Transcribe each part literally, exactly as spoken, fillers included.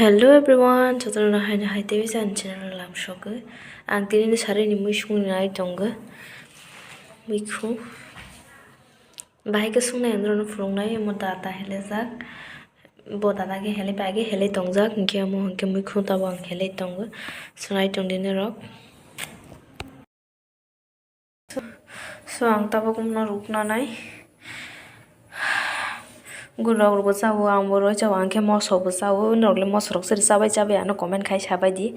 Hello everyone, jotono hai hai tei bisa ani channel lam sogwi. Ang tini ni sari ni mui sung nai tongo. Mui khung. Bahai khe sungnai ang norokno phunuknai, omo dada helejak. Bo dada khe helai pai, age helai tongjak, hinkhe omo hinkhe mui khung tabuk ang helai tongo. Sunai tong di norok. So, ang tabuk no ruknanai. Gurok rokbo chao, ang bo roi chao, ang khe moso bo chao, norok le moso rok siri chabai chabai ano comment khai sabai di.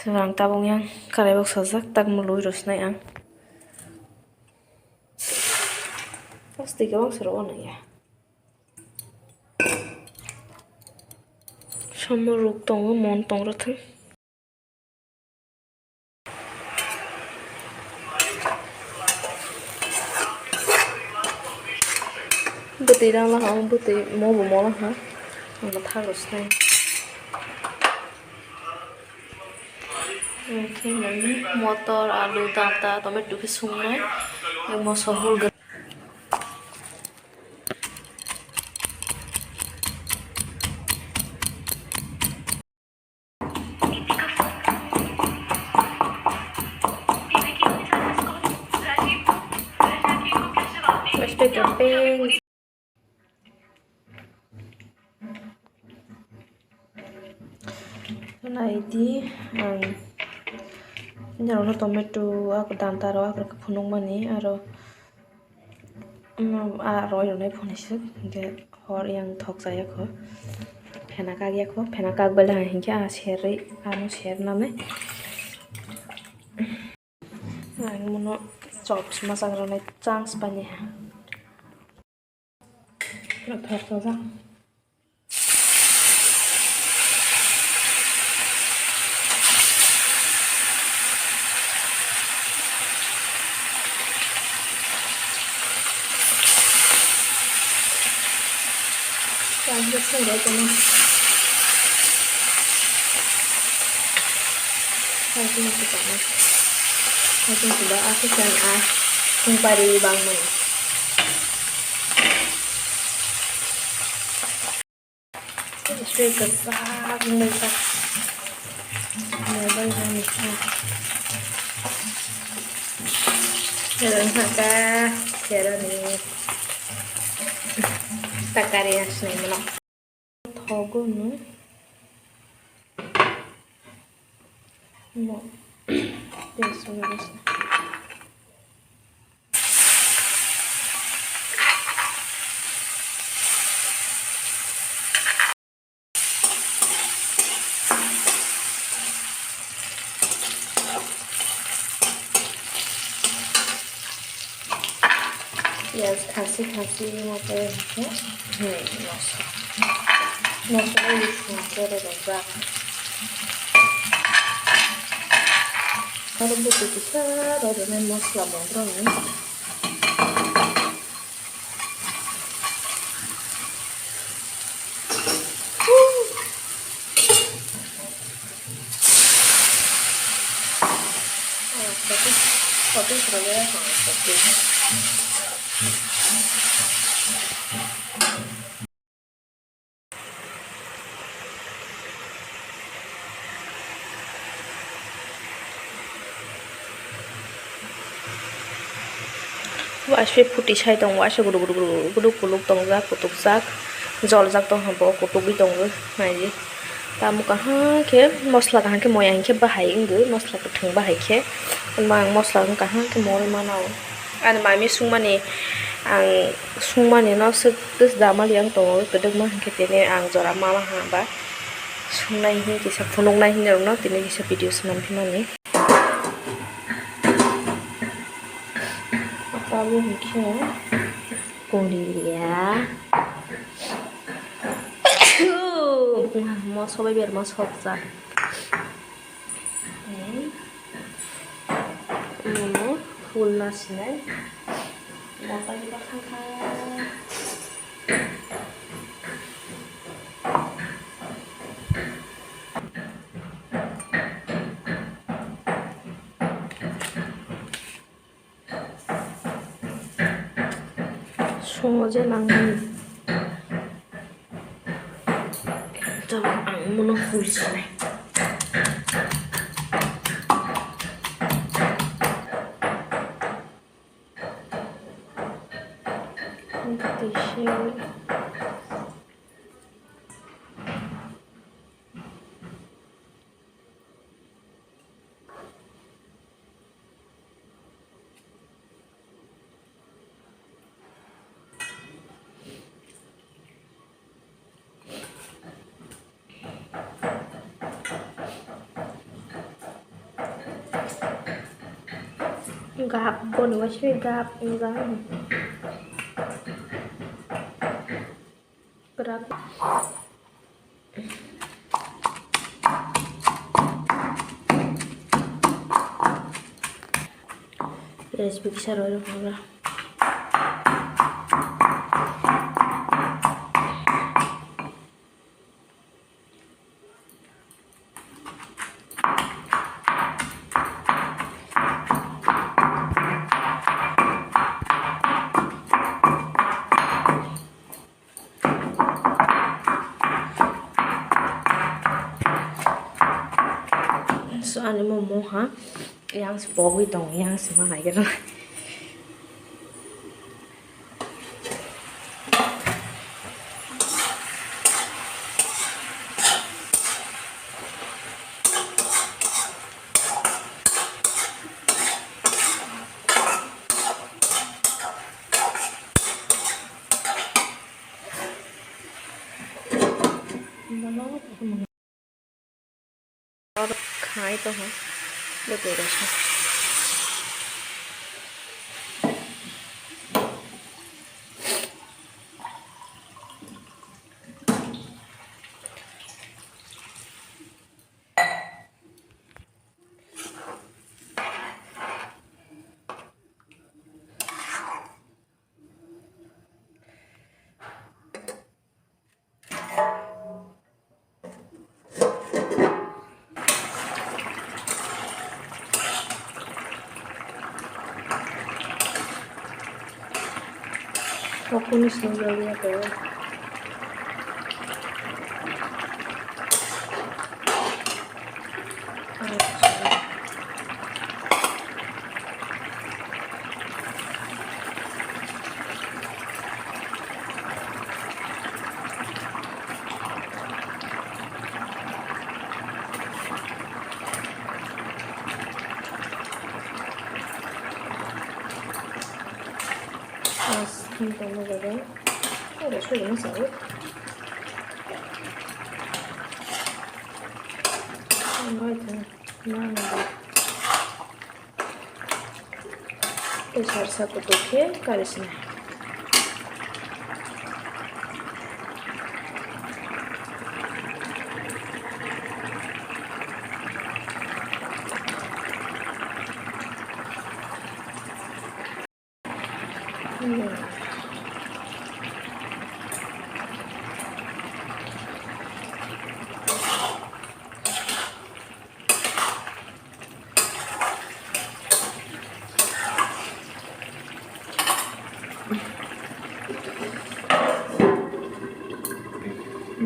So, ang tabuk yang karai bok sajak, tak mului rosnai ang. Plastic khe bangsa rok ono ya. Somo rok tongo, mon tong rok thang. Bwtwi rang laha, bwtwi mo bo mo laha. Ang tha rw sinai. Motor, alu, danta, tomato khe sungnai. Moso hul. Let's take a big Nai di, ang norokno tomato, ah, danta rok, ah, phunukmani, aro, mm, ah, roi rwnai phunukjak, hinkhe hor yang thok chaya kho, phena kak ya kho, phena kak bai le hinkhe, ah, serwi, ano sernanai. Ang mono chops machang rwnai chance paini ha. Pura thok thok jak. Yang just sendok ini. Hai, ini kita nih. Hai, ini sudah aku kan ah, kumpari bang mana. Sui kwchak wngwi jak. Mobile naini kha. Oro wngkha kha, serani. Takari aswk mano. Thogo no. No. Yes, yes. Piyaj khasi khasi moto hinkhe, hmm, moso. Moso bai songkhe rwjak. Aro bwtwi kisa rw rwnai mosla bo borokni. Waisa phuti sai tongo, waisa guduk guduk guduk guduk kuluk tongjak, kutukjak, joljak tongkha bo, kutugwi tongo, naidi. Tamo kaham khe mosla kaham khe moya hinkhe bahai wngwi, mosla kwthwng bahai khe, hwnba ang mosla kaham khe morwi mano. Ani mami sungmani, ang sungmani no swk swk dama li ang tongo, kwdwkma hinkhe tini ang jora mama ha ba sungnai hin kisa phunuknai hinwi rokno tini kisa video swnam phimani. Tabuk hinkhe koriya. Moso bai berma sokjak. Mono phul nasinai. Mota gita thang thang. Songo je nangmani. Ang mono phui sanai. Gap, boni waisa gap, gap. Kwrak. Recipe kisa rw rw. So, ani momo ha, yang se pogwi tongo, yang se ma nai gana. Oro khai tongo, bwtwi rwsa. Okuni swngjagwi ya khe. Mas, ang tongma jaga. Oro suri masa o. Ang bai tong. Nang bai. Pressure sa kutuk khe kari sinai.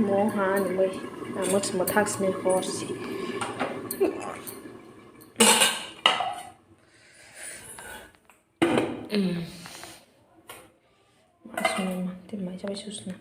Mo ha ni moi, amo chwng thak sini hor si. Aswk ma, tei mai chabai susna.